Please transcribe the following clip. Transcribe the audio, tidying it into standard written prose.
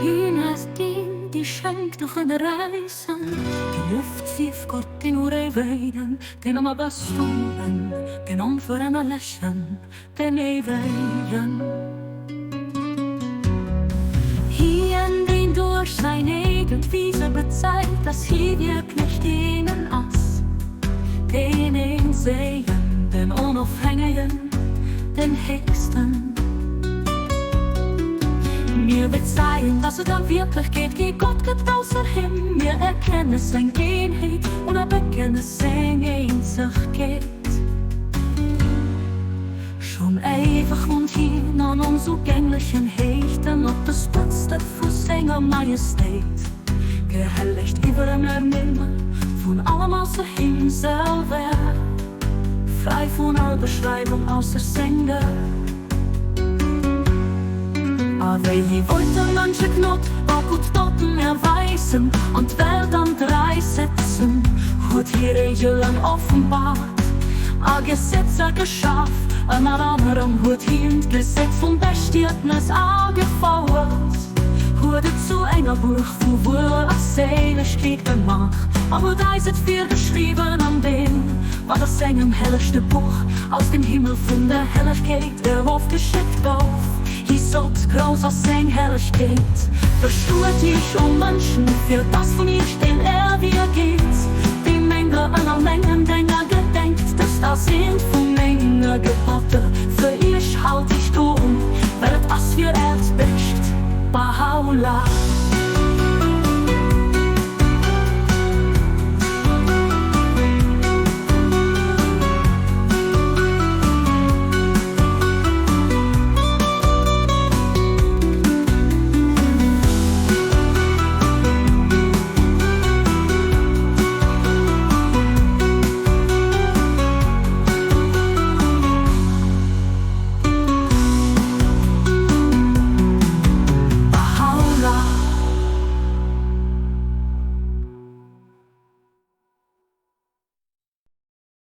Hien ass deen, dee schenkt och ënnerräissen, déi Luft sief Gott den Uréiwéiden, den am Abastoen, den Onverännerlechen, den Éiwegen. Hien, deen duerch säin eegent Wiese bezeigt, dass hie wierklech deenen ass, deen Eenzegen, den Onofhängegen, den Héchsten. Mir bezeien, dass et a Wierklechkeet kee Gott gëtt ausser him. Mir erkenne seng Eenheet un a bekenne seng Eenzegkeet. Schonn éiweg wunnt hien an onzougänglechen Héichten, op de Spëtzte vu senger Majestéit, gehellegt iwwer en Ernimme vun allem ausser him selwer, fräi vun all Beschreiwung ausser senger. A wéi hie wollt de Mënsche Gnod a gutt Doten erweisen an d'Welt an d'Rei setzen, huet hie Reegelen offenbart a Gesetzer geschaf. Ënner anerem huet hien d'Gesetz vum Bestietnes agefouert, huet et zu enger Buch vu Wuel a Séilegkeet gemaach an huet eis et virgeschriwwen an deem, wat a sengem hellegste Buch aus dem Himmel vun der Hellegkeet erofgeschéckt gouf. Hie sot, Grouss ass seng Herrlechkeet. Bestuet iech, o Mënschen, fir dass vun iech den Erwier geet, déi menger ënner mengen Dénger gedenkt. Dëst ass eent vu menge Geboter fir iech, Halt iech dorun, well et ass fir äert Bescht. Bahá'u'lláh.